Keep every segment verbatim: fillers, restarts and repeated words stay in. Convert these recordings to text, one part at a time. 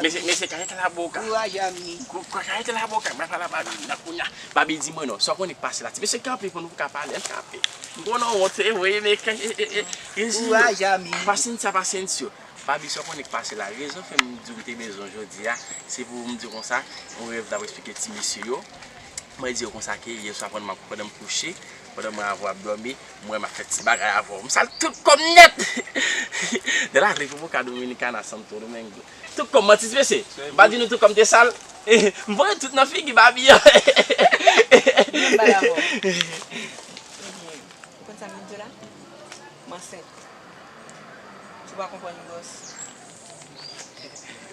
Mesye, mesye, kayete la boka. Kouraj, ami. Kou- kou- Kayete la boka. Mwen pale a Babi nan kounya. Babi di mwen non. Sa w konnen k pase la? Ti mesye kanpe pou nou ka pale. L kanpe. M konnen w wont, se vre, men ke- e- e- e- e- Kouraj, ami. Pasenn sa, pasenn yo. Babi, sa w konnen k pase la? Rezon fè m di w m te bezwen w jodi a, se pou m di w konsa, yon rèv m t ap eksplike ti mesye yo. Mwen di yo konsa ke yè swa pandan m ap, pandan m kouche, pandan mwen avè w ap dòmi, mwen m ap fè ti bagay avè w. M sal tout kò m nèt! De la República Dominicana, Santo Domingo. Tout kò m manti, ti mesye. M pa di nou tout kò m te sal. M voye tout nan figi Babi an. Mwen bay avè w. Ou konn sa m vin di w la? M ansent. Ou pa konprann, bòs.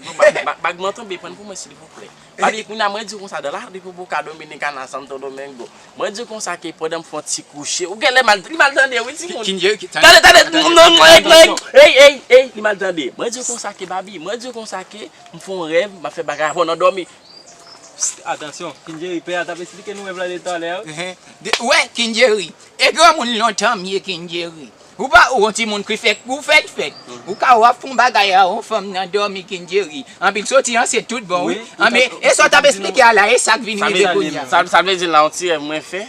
Bon, ba- ba- bag nan tonbe, pran pou mwen, silvouplè. Babi, kounye a, mwen di w konsa, de la República Dominicana, Santo Domingo. Mwen di w konsa ke pandan m fè yon ti kouche, ou genlè mal, li mal tande, wi, timoun. Tande, tande, non, non, ey, ey, ey, ey, li mal tande. Mwen di w konsa ke, Babi, mwen di w konsa ke m fè yon rèv, m ap fè bagay avè w nan dòmi. Pst, atansyon, King Jerry, pè a t ap esplike nou rèv la de talè a, wi. Ehe. De- Wè, King Jerry. E granmoun lontan m ye, King Jerry. Ou pa ou yon timoun ki fèk, ou fèk fèk. Ou ka w ap fè yon bagay a yon fanm nan dòmi, King Jerry. Anpi l soti ansent tout bon, wi. Wi, anpi, e sa w t ap esplike a la, e sa k vin rive kounye a. Sa, sa vle di la, yon ti rèv mwen fè,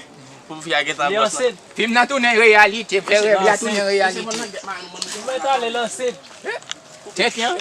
pou fi a gentan bòs nan. Fim nan tounen reyalite, fè rèv la tounen reyalite. Mwen tale lanse. Tenten.